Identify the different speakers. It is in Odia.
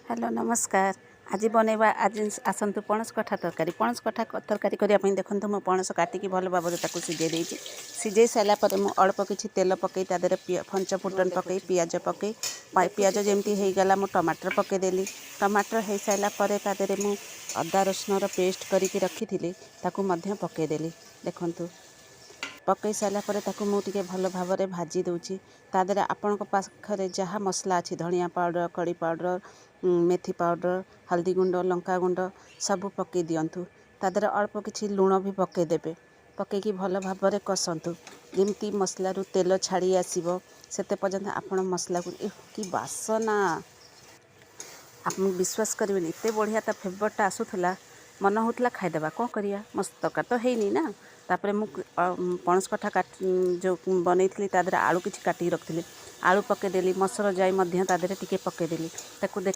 Speaker 1: ହ୍ୟାଲୋ, ନମସ୍କାର। ଆଜି ବନେଇବା, ଆଜି ଆସନ୍ତୁ ପଣସ କଠା ତରକାରୀ। ପଣସ କଠା ତରକାରୀ କରିବା ପାଇଁ ଦେଖନ୍ତୁ, ମୁଁ ପଣସ କାଟିକି ଭଲ ଭାବରେ ତାକୁ ସିଝେଇ ଦେଇଛି। ସିଝେଇ ସାରିଲା ପରେ ମୁଁ ଅଳ୍ପ କିଛି ତେଲ ପକାଇ, ତା ଦେହରେ ପଞ୍ଚ ଫୁଟଣ ପକାଇ, ପିଆଜ ପକାଇ, ପିଆଜ ଯେମିତି ହେଇଗଲା, ମୁଁ ଟମାଟର ପକାଇଦେଲି। ଟମାଟର ହେଇସାରିଲା ପରେ ତା ଦେହରେ ମୁଁ ଅଦା ରସୁଣର ପେଷ୍ଟ କରିକି ରଖିଥିଲି, ତାକୁ ମଧ୍ୟ ପକାଇଦେଲି। ଦେଖନ୍ତୁ, ପକାଇ ସାରିଲା ପରେ ତାକୁ ମୁଁ ଟିକେ ଭଲ ଭାବରେ ଭାଜି ଦେଉଛି। ତା ଦେହରେ ଆପଣଙ୍କ ପାଖରେ ଯାହା ମସଲା ଅଛି, ଧନିଆ ପାଉଡ଼ର, କରି ପାଉଡ଼ର, ମେଥି ପାଉଡ଼ର, ହଳଦୀ ଗୁଣ୍ଡ, ଲଙ୍କା ଗୁଣ୍ଡ ସବୁ ପକାଇ ଦିଅନ୍ତୁ। ତା ଦେହରେ ଅଳ୍ପ କିଛି ଲୁଣ ବି ପକାଇଦେବେ। ପକାଇକି ଭଲ ଭାବରେ କଷନ୍ତୁ। ଯେମିତି ମସଲାରୁ ତେଲ ଛାଡ଼ି ଆସିବ, ସେତେ ପର୍ଯ୍ୟନ୍ତ ଆପଣ ମସଲାକୁ, କି ବାସନା, ଆପଣ ବିଶ୍ୱାସ କରିବେନି, ଏତେ ବଢ଼ିଆ ତା ଫ୍ଲେଭରଟା ଆସୁଥିଲା, ମନ ହେଉଥିଲା ଖାଇଦେବା। କ'ଣ କରିବା, ମସ୍ତ ତରକାରୀ ତ ହେଇନି ନା। ତାପରେ ମୁଁ ପଣସ କଠା ଯେଉଁ ବନେଇଥିଲି, ତା ଦେହରେ ଆଳୁ କିଛି କାଟିକି ରଖିଥିଲି, ଆଳୁ ପକାଇଦେଲି। ମସୁର ଜାଇ ମଧ୍ୟ ତା ଦେହରେ ଟିକେ ପକାଇଦେଲି। ତାକୁ ଦେଖ